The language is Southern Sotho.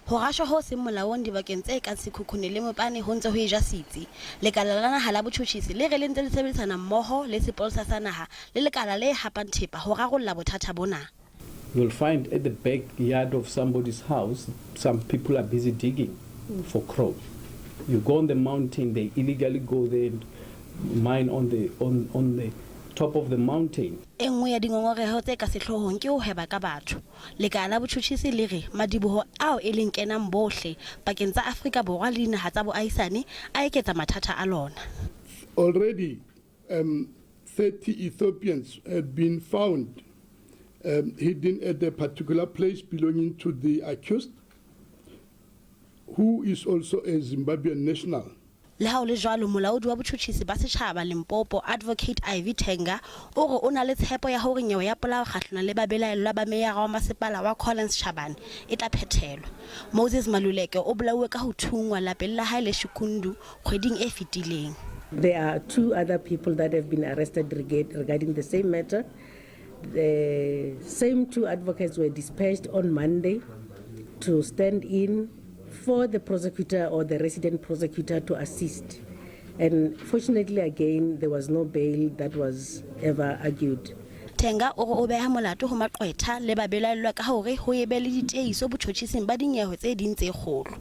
Ho rashwa ho seng molaong dibakeng tse kang Sekhukhune le Mopane ho ntse ho eja setsi. Lekala la naha la botjhutjhisi le re le ntse le sebedisana mmoho le sepolesa sa naha le lekala le hapang thepa ho rarolla bothata bona. You'll find at the back yard of somebody's house, some people are busy digging for chrome. You go on the mountain, they illegally go there and mine on the top of the mountain. E nngwe ya dingongoreho tse ka sehloohong ke ho hweba ka batho. Lekala la botjhutjhisi le re madiboho ao e leng kenang bohle pakeng tsa Afrika Borwa le dinaha tsa boahisane a eketsa mathata a lona. Already, 30 Ethiopians have been found hidden at a particular place belonging to the accused, who is also a Zimbabwean national. Le ha ho le jwalo, molaodi wa botjhutjhisi ba setjhaba Limpopo, Advocate Ivy Thenga, o re o na le tshepo ya hore nyewe ya polao kgahlanong le babelaellwa ba meyara wa masepala wa Collins Chabane e tla phethelwa. Moses Maluleke o bolauwe ka ho thunngwa lapeng la hae le Xikundu kgweding e fetileng. There are two other people that have been arrested regarding the same matter. The same two advocates were dispatched on Monday to stand in for the prosecutor or the resident prosecutor to assist. And fortunately, again, there was no bail that was ever argued. Thenga o re o beha molato ho maqwetha le babelaellwa ka hore ho ebe le ditiehiso botjhutjhising ba dinyewe tse ding tse kgolo.